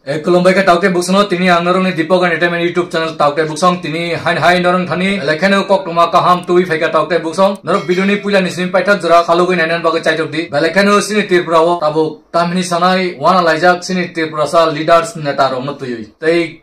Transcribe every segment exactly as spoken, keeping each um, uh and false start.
E, khulumbai khe taukte buksong no, tini ang norokni Deepak Entertainment YouTube channel taukte buksong, tini hain hai norok thani, lekheno koktwma kaham twi phaikha taukte buksong, norok video ni puila ni simi paithak jora khalugwi nainani bagwi chaitok di, belekheno sini Tripura o tabuk tamni sanai wana laijak sini Tripurasa leaders neta rok no twiwi. Tei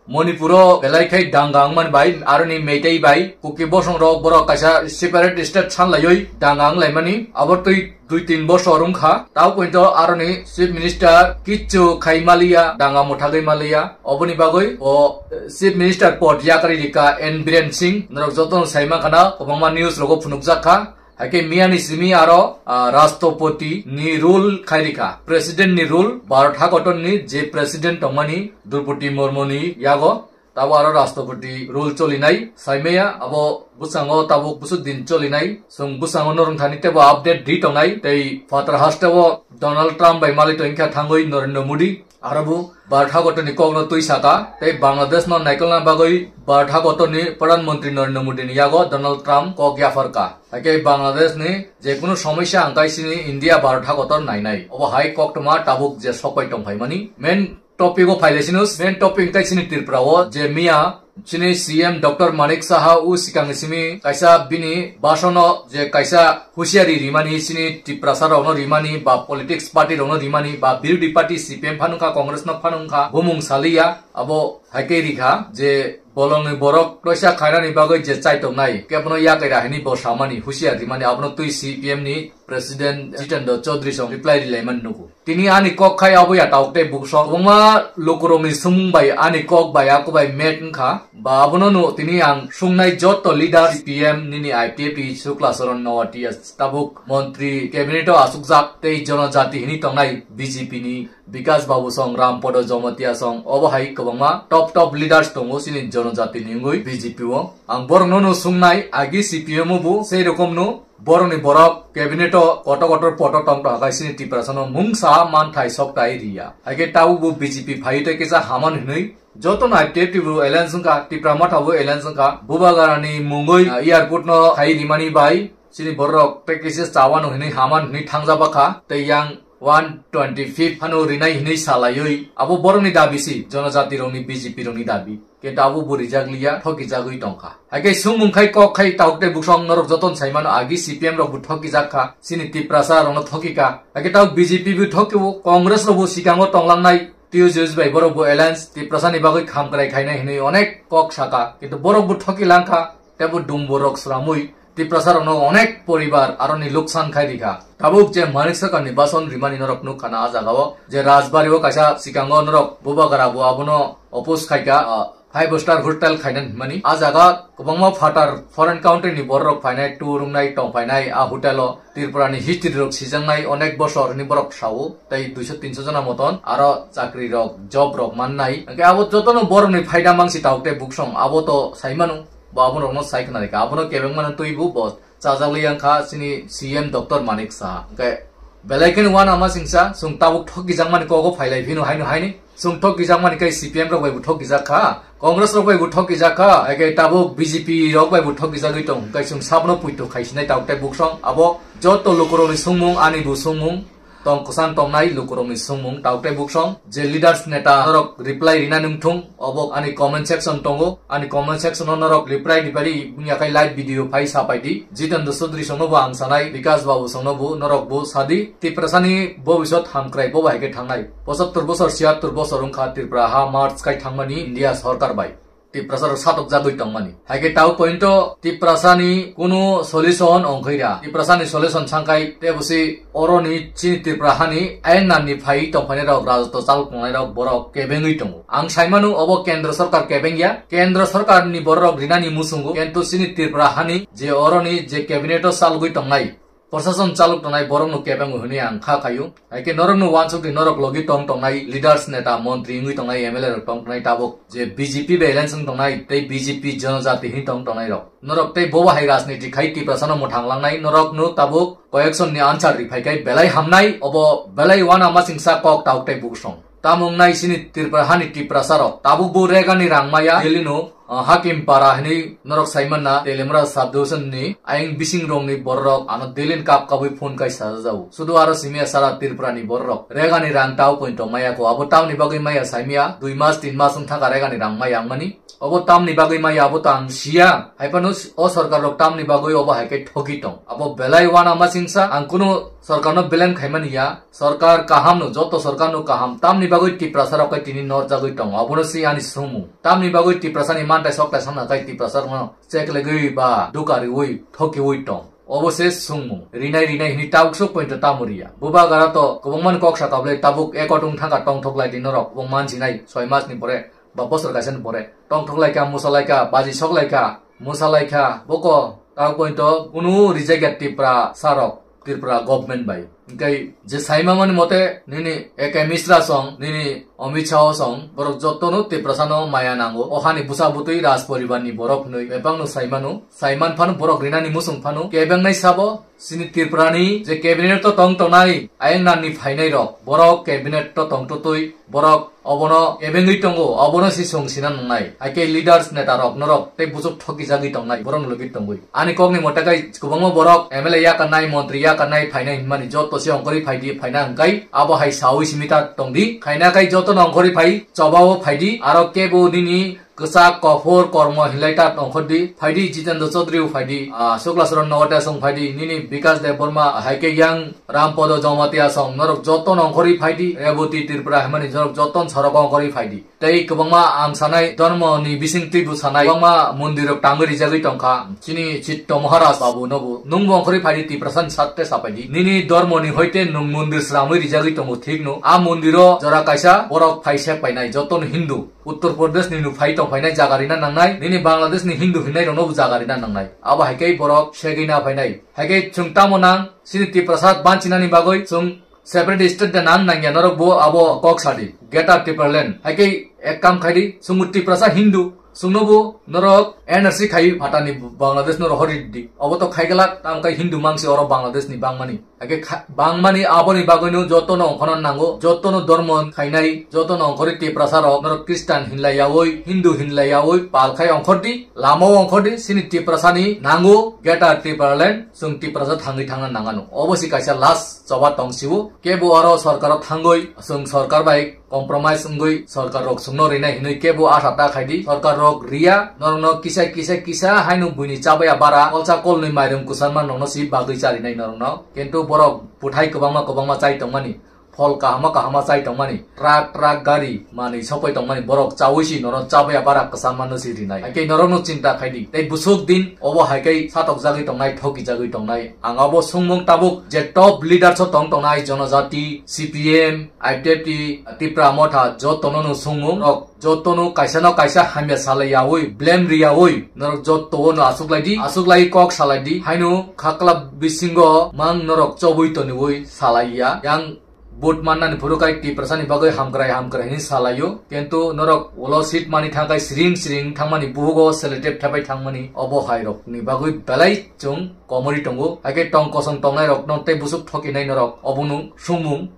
Manipur o belai khai danga wngmani bai, aroni Meitei bai, Kuki bosong rok borok kaisa separate state sanlaiwi danga wnglaimani, abo twi dui tin bosor wngkha. Tao pointo aroni Chief Minister kichu khai maliya, danga muthagwi maliya. Oboni bagwi o, eh, Chief Minister pod yakari rika N Biren Singh. Norok jotono saima khana, kwbangma news rogo phunukjak kha. Haikhe miyani simi aro, ah, Rashtrapati ni rule khai rikha. President ni rule, Bharat hakotor ni je president tongmani Droupadi Murmu ni yago. Tabo aro Rashtrapati rule cholinai, saimaya, abo bwskango tabuk busu din cholinai, chwng bwskango norwng thani tebo update di tongnai, tei phatar hasteo Donald Trump bai mali tongkha thangwi Narendra Modi, aro bo Bharat hakotor ni kokno twi saka, tei Bangladesh no naikolna bagwi Bharat hakotor ni Pradhan Mantri Narendra Modi ni yago Donald Trump kok yapharka. Haikhe Bangladesh ni jekunu somosya hangkai sini India Bharat hakotor nainai. Obo hai koktwma tabuk je sokpai tongphaimani. Main topic o phailai sino, main topic wngkha chini Tripura o je miya chini C M Doctor Manik Saha o sikang simi kaisa bini basono je kaisa husiari rimani chini Tiprasa rokno rimani ba politics party rokno rimani ba birodhi party C P M phanungkha, Congress no phanungkha, bumung saliya abo haikhe rikha je bolongni borok toisa khainani bagwi je chaitongnai kebono yakai ra hini bo samani husiari rimani abono twi C P M ni President Jitendra Chaudhary song reply rilaimani nugo. Tini ani kok khai abo ya tauk tei buksong. Kwbangma lukurokni sumung bai ani kok bai ako bai met wngkha. Ba abono no tini ang sungnai joto leader C P M nini I P F T Shukla Saran Noatia tabuk montri cabinet o asukjak tei jonojati hini tongnai B J P ni Bikas Babu song, Ram Podo Jomatia song, obo hai kwbangma top top leaders tongo chini jonojati ni wngwi B J P o. Ang borokno no sungnai agi C P M o bo sei rokom no Borokni borok cabinet o kotor kotor poto tong tong hai sini Tiprasano mungsa manthai sok tai riya. Haikhe tabuk bo B J P phaiwi tei kisa haman hinwi joto nai te Tripura alliance wngkha, Tipra Motha bo alliance wngkha. Bubagarani mungwi, ah, airport no khai rimani bai sini borok tei kisa chawano hinwi haman hinwi thangja bakha tei yang one twenty fifth phano rinai hinwi salaiwi abo borokni dabi si, jonojati rokni B J P rokni dabi. Kintu abo bo rijak liya, thokijagwi tongkha. Haikhe sumung khai kok khai tauk tei buksong norok joton saimano agi C P M rok bo thokijak kha, chini Tiprasa rokno thokikha. Haikhe tauk B J P bo thokio, Congress rok bo sikango tonglangnai, T U J S bai borok bo alliance, Tiprasa ni bagwi khamkrai khainai hinwi onek kok saka. Kintu borok bo thokilangkha, tebo dumbo rok sramwi Tiprasa rokno onek poribar aroni luksan khai rikha. Tabuk je Manik Sarkar ni bason rimani norok nukha na a jaga o, je Rajbari o kaisa sikango norok bubagra bo abono oppose khaika, ah, five star hotel khaina hinmani. A jaga kwbangma phatar foreign country ni borok rok phainai, tour wngnai, tong phainai a hotel o. Tripura ni history rok sijaknai onek bosor ni borok sao, tei duiso tinso jona moton aro chakri rok, job rok mannai. Hwnkhe abo jotono borok ni phaida mangsi tauk tei buksong abo to saimano. Bo abono rokno sai khna rikha. Abono kebeng mano twi bo, bo chajak li yang kha chini C M Doctor Manik Saha. Hwnkhe belai kheno wana ma singsa, chwng tabuk thokijakmani kogo phailai phino haino haini. Chwng thokijakmani kai C P M rok bai bo thokijak kha, Congress rok bai bo thokijak kha, hwnkhe tabuk B J P rok bai bo thokijagwi tong. Hwnkhe chwng sabno puito khaisinai tabuk tei buksong. Abo joto lukurokni songmung, ani bo songmung. Tong kwchang tongnai lukurokni songmung, tauk tei buksong, je leaders neta norok reply rina nungthung, obo ani comment section tongo, ani comment section o norok reply ripari wngya khai live video phai sapai di, Jitendra Chaudhary songno bo ang sanai, Bikas Babu songno bo norok bo sadi, Tiprasani bobisot hamkrai bo bai khe thangnai, pochattor bosor, siyattor bosor wngkha Tripura ha merge khai thangmani India sorkar bai. Tiprasa rok satokjagwi tongmani. Haikhe tao pointo Tiprasani kunu solution ongkhoira. Tiprasani solution sangkai tebosi oroni chini Tripura hani ain nanni phai tongphainai rok, rajotwo chalok tongnai rok borok kebengwi tongo. Ang saimano obo Kendra Sarkar kebengya. Kendra Sarkarni borok rinani muchungo. Kintu chini Tripura hani je oroni je cabinet o chalogwi tongnai, Prosason chalok tongnai borokno kebengwi hwnwi ang kha khaio. Haikhe norokno uansukdi norok logi tong tongnai leaders, neta, montri wngwi tongnai, M L A rok tong tongnai tabuk je B J P bai alliance wng tongnai tei B J P jonojati hwnwi tong tongnai rok. Norok tei bobo hai rajniti khai Tiprasano mwthang langnai norokno tabuk koyeksonni answer riphaikhe belai hamnai, obo belai uana masingsa kok tauk tei buksong. Tamo wngnai chini Tripura hani Tiprasa rok tabuk bo regani rang maya Delhi no Ah, Hakim Para hini norok saimana Telemra subdivision ni ayang bising rong ni borok ano delin kap kabui phone kai sajajao. Sudu aro simia sara Tripura ni borok regani rang tau point maya ko abo tamni bagwi maya saimia dui mas tin mas wng thaka regani rang maya wngmani. Obo tamni bagwi maya abo tang siya. Haipano o sorkar rok tamni bagwi obo hai khe thoki tong. Abo belai wana masingsa ang kunu sorkar no belem khaimani ya. Sorkar kaham no, joto sorkar no kaham. Tamni bagwi Tiprasa rok khe tini norjagwi tong. Abono si ani sumung. Tamni bagwi Tiprasa ni mantai soktai samna kai Tiprasa rok no cheklegwi ba dukariwi thokiwi tong. Obo se sumung. Rinai rinai hini tabuk sok point tamo riya. Buba gara to kwbangman kok sa kablai tabuk eko tong thangka tong thok lai di norok. Kwbang mansinai soi mas ni pore. Ba bosor kaisa ni pore tongthok lai kha, musa lai kha, baji sok lai kha, musa lai kha, boko ta point o kunu reject ya Tripura sarok, Tripura government bai. Hingkai je saima mani mote nini A K Misra song, nini Amit Shah song, borok joto no Tiprasa no maya nango. O hani busa butui Raj poribar ni borok hinui bebak no saimano, saiman phano borok rinani musung phano kebeng nai sabo. Chini Tripura ni je cabinet o tong tongnai ayang nan ni phainai rok, borok cabinet o tong tutui borok obono ebengwi tongo, obono si song sina nangnai. Hai khe leaders neta rok norok tei buchuk thoki jagwi tongnai, borok ni logi tongwi. Ani kok ni mota kai kwbangma borok M L A yakarnai, montri yakarnai phainai hinmani joto se ongkhorwi phaidi, phaina hwnkhe abo hai sawi simi ta tongdi. Khaina kai joto no ongkhorwi phai, choba o phaidi, aro kebo nini kwchak, kophor, kormo hinlai ta tongkhordi. Phaidi Jitendra Chaudhary o phaidi, ah, Sukla Saran Nogotia song phaidi, nini Bikas Debbarma, hai khe yang Rampodo Jamatia song, norok joto no ongkhorwi phaidi, Reboti Tripura himani norok joto no sorok ongkhorwi phaidi. Tei kwbangma ang sanai, dhormo ni bising twi bo sanai, kwbangma mondir rok tangwi rijagwi tongkha. Chini Chitto Maharaj Babu nobu, nungbo ongkhorwi phaidi Tiprasa ni satte sapaidi. Nini dhormo ni hoite nung mondir sramwi rijagwi tongo thik no. A mondir o jora kaisa borok phai sek painai, joto no Hindu. Uttar Pradesh ni no phai tong phainai jaga rina nangnai, nini Bangladesh ni Hindu hinai rok nobo jaga rina nangnai. Abo hai khe borok segwi na phainai. Hai khe chwng tamo nang, chini Tiprasa banchinani bagwi chwng separate state de nang nangya norok bo abo kok sadi. Greater Tipraland. Hai khe ek kam khaidi, chwng Tiprasa Hindu, chwngno bo norok N R C khai phatani Bangladesh no rohor di. Abo to khai glak, tam kai Hindu mangsi oro Bangladesh ni bangmani. Ake kha-, bangmani aboni bagwino jotono ongkhorna nango, jotono dormo khainai, jotono ongkhorwi Tiprasa rok, norok Christian hinlai yaui, Hindu hinlai yaui, pal khai ongkhordi, lama o ongkhordi, sini Tiprasani nango, Greater Tipraland, chwng Tiprasa thangwi thangna nangano. Obo si kaisa last choba tong siwo, kebo oro sorkaro thangwi, chwng sorkar bai compromise wngwi sorkar rok chwngno rinai hinwi kebo asha ta khaidi. Sorkar rok riya, norokno kisa, kisa, kisa haino buini chabaya bara, kolsa kolnwi mairum kwchangma nokno si bagwi charinai norokno. Kintu borok bwthai kwbangma, kwbangma chai tongmani, phol kahama, kahama chai tongmani, truck, truck gari manwi sokoi tongmani, borok chaui si norok chabaya bara kwchangma no si rinai. Haikhe norokno chinta khaidi. Tei bwswk din obo haikhe satokjagwi tongnai, thokijagwi tongnai. Ang abo songmung tabuk je top leaders o tong tongnai, Jonojati, C P M, I P F T, Tipra Motha, jotono no songmung rok, jotono kaisa no kaisa hamya salai yaui, blame ri yaui, norok joto no asuk lai di, asuk lai kok salai di, haino khakla bisingo mang norok chobui toniui salai ya. Yang vote mannani phuru kai Tiprasani bagwi hamkrai hamkrai hinwi salaio, kintu norok ulo seat mani thangkai siring siring thangmani buhugo selotep thepai thangmani obo hai rokni bagwi belai chwng komori tongo. Haikhe tong kosong tongnai rokno tei busuk thokinai norok obono songmung.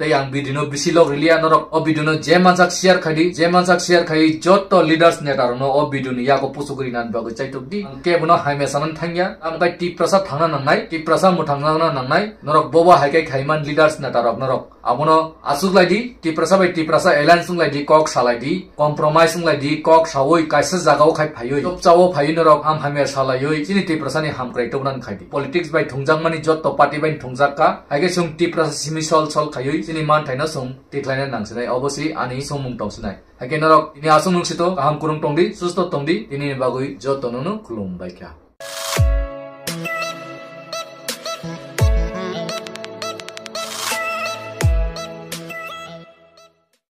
Tei ang video no bisi log riliya norok o video no je mansak share khaidi, je mansak share khai joto leaders neta rokno o video ni yago pusuk rinani bagwi chaitok di. Ang kebo no hamya sanani thangya, amkai Tiprasa thangna nangnai, Tiprasa mwthang nangna nangnai, norok bobo hai khe khaiman leaders neta rok norok. Abono asuk lai di, Tiprasa bai Tiprasa alliance wng lai di, kok salai di, compromise wng lai di, kok saui kaisa jaga o khai phaiwi, chopcha o phaiwi norok ham hamya salaiwi, chini Tiprasa ni hamkrai tubunani khai di. Politics bai thungjakmani jotto party bai thungjak kha, hai khe chwng Tiprasa simi sol sol khaiwi, chini manthaino chwng tikhlaina nangsinai, obo si ani songmung tongsinai. Hai khe norok tini aswk nung sito, kaham kurung tong di, susto tong di, tini ni bagwi jotto no no khulum bai kha.